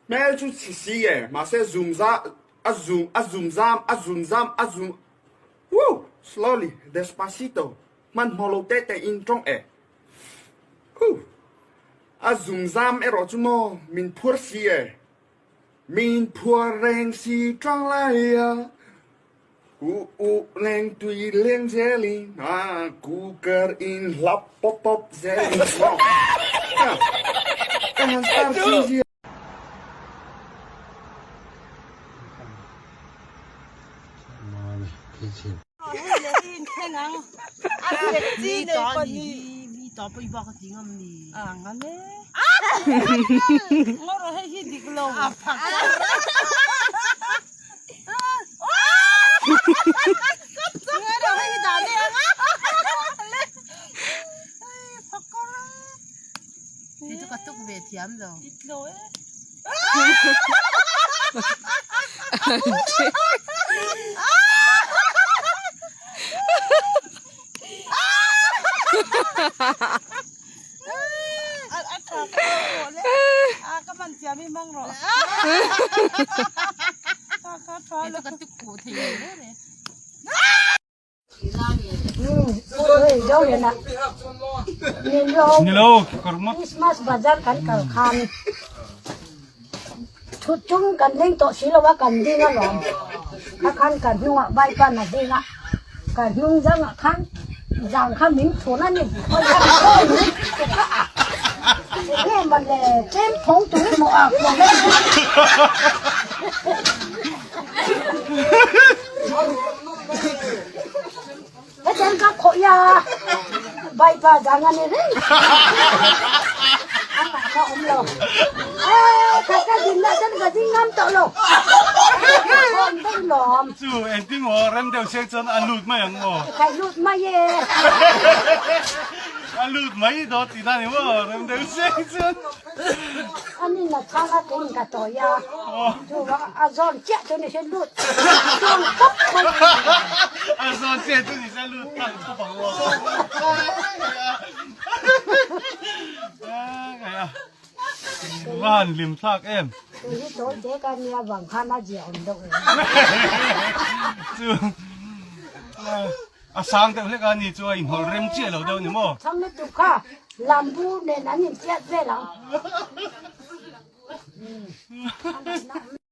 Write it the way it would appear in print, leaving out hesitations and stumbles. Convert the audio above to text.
Hmel chu chhe si e, mahse zum za a zum a zum zam a zun zam a zum woo slowly despacito hmanhmawh lo te te in tawng e huh a zum zam erawh chu maw min phuar si e min phuar reng si tang lai a u u leng tui leng zel in a cooker in hlap pawp pawp zel in maw ka han star si zia. Hei chu ka tuk ve thiam lo. Hei chu ka tuk fuh thei lo reng reng. Christmas bazar kan kal khan thut chung kan leng tawh si lo a kan ding alawm kha khan kan hnungah bike a na ding a kan hnung zangah khan zang kha min thun a ni enge mawle tlem thawng tur emaw a kuah mai. Hetiang ka khawih a, Baipa zang a ni reng. Amah kha awm lo. Eh, kha ka din lah chuan ka ding ngam tawh lo. Khawn daih lawm. Chu engtin maw rem deuh sek chuan a lut mai ang maw? Khai lut mai e. A lut mai dawn tih na ni maw rem deuh sek chuan. Ani na chhang a kein ka tawi a, chu a zawn chiah chu ni se lut chuang tawp mai. A zawn chiah chu ni se lut tlang tawp ang aw. Va han hlim thlak em. Tui hi tawi te ka nia vang khan a zia awm deuh em. Chu A sang deuh hlek a ni chu a inhawlh rem chiah lo deuh ni maw? Chhang lutuk kha lambu nen an inchiat vel ang.